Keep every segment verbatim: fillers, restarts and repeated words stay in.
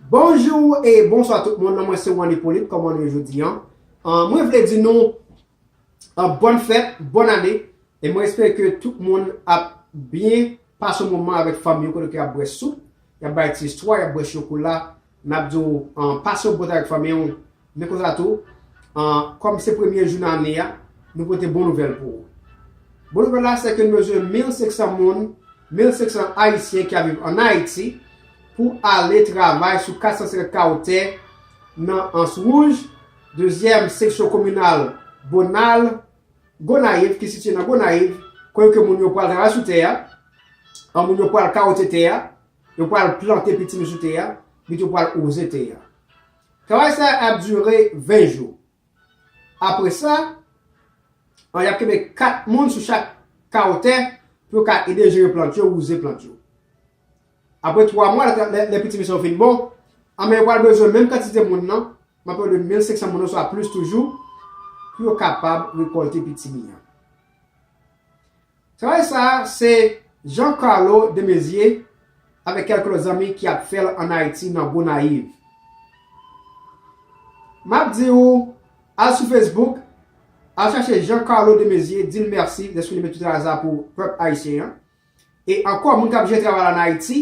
Bonjou e bonswa tout moun, non mwen se Juan Hyppolite, kòman nou ye jodi an? An, mwen vle di nou an, bòn fèt, bòn ane, e mwen espere ke tout moun ap byen pase yon moman avèk fanmi yo, kote ke y ap bwè soup, y ap bay ti istwa, y ap bwè chokola, n ap di w, an, pase yon bon tan avèk fanmi w, men konsa tou, an, kòm se premye jou nan ane a, nou pote bon nouvèl pou ou. Bon nouvèl la, se ke nou bezwen mil senk san moun, mil senk san Ayisyen ki ap viv ann Ayiti pou ale travay sou kat san senkant kawo tè nan Anse Rouge, dezyèm seksyon kominal Bonal, Gonayiv, ki sitiye nan Gonayiv, kote ke moun yo pral travay sou tè a, an, moun yo pral kawote tè a, yo pral plante pitimi sou tè a, epi yo pral wouze tè a. Travay sa a ap dire ven jou. Apre sa, an, y ap kenbe kat moun sou chak kawo tè pou yo ka ede jere plant yo, wouze plant yo. Apre twa mwa, lè, lè, lè pitimi sa yo fin bon, anben yo pral bezwen menm kantite moun nan, m ap pale de mil senk san moun oswa plis toujou, pou yo kapab rekòlte pitimi an. Travay sa a, se Jean Carlo Desmaizier avèk kèlke lòt zanmi ki ap fè l ann Ayiti, nan Gonayiv. M ap di w, al sou Facebook, al chache Jean Carlo Desmaizier, di l mèsi dèske li mete tout travay sa a pou pèp ayisyen an. E ankò, moun k ap jere travay la ann Ayiti,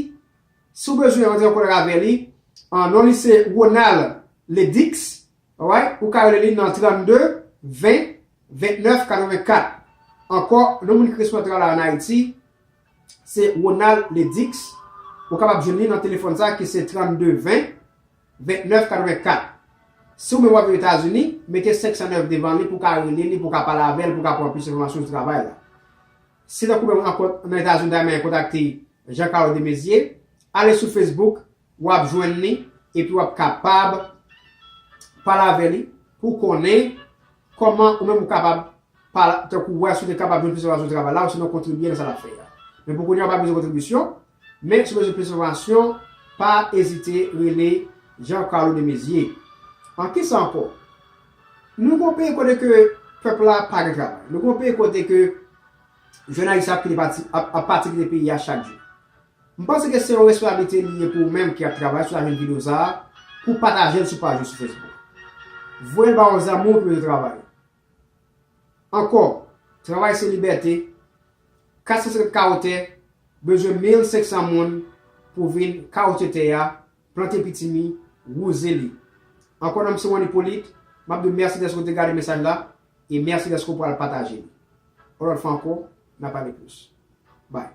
si w bezwen rantre an kontak avè li, an, non li se Ronald Ledix, alright? Ou ka rele li nan trannde ven vennèf katrevenkat. Ankò, non moun ki resevwa travay la ann Ayiti, se Ronald Ledix. Ou kapab jwenn li nan telefòn sa ki se trannde ven vennèf katrevenkat. Si w menm w ap viv Etazini, mete senk san nèf devan li pou w ka rele li, pou w ka pale avè l, pou w ka pran plis enfòmasyon sou travay la. Si tankou menm ankò nan Etazini w ta renmen kontakte Jean Carlo Desmaizier, ale sou Facebook, w ap jwenn li, epi w ap kapab pale avè li pou konnen kòman ou menm ou kapab pale, tankou wè si w te kapab jwenn plis enfòmasyon sou travay la, osinon kontribye nan sa l ap fè a. Men pou kounye a, w pa bezwen kontribisyon, men si w bezwen plis enfòmasyon, pa ezite rele Jean Carlo Desmaizier. An, kisa ankò? Nou gen yon peyi kote ke pèp la pa gen travay. Nou gen yon peyi kote ke jèn ayisyen ap kite pati, ap, ap pati kite peyi a chak jou. M panse ke se yon responsablite li ye pou ou menm ki ap travay sou lajen videyo sa a, pou w pataje l sou paj ou sou Facebook. Voye l ba yon zanmi w ki bezwen travay. Ankò, travay se libète, kat san senkant kawo tè, bezwen mil senk san moun pou vin kawote tè a, plante pitimi, wouze li. Ankò, non m se Juan Hyppolite, m ap di w mèsi dèske w te gade mesaj la, e mèsi dèske w pral pataje li. Yon lòt fwa ankò, n a pale plis. Bye.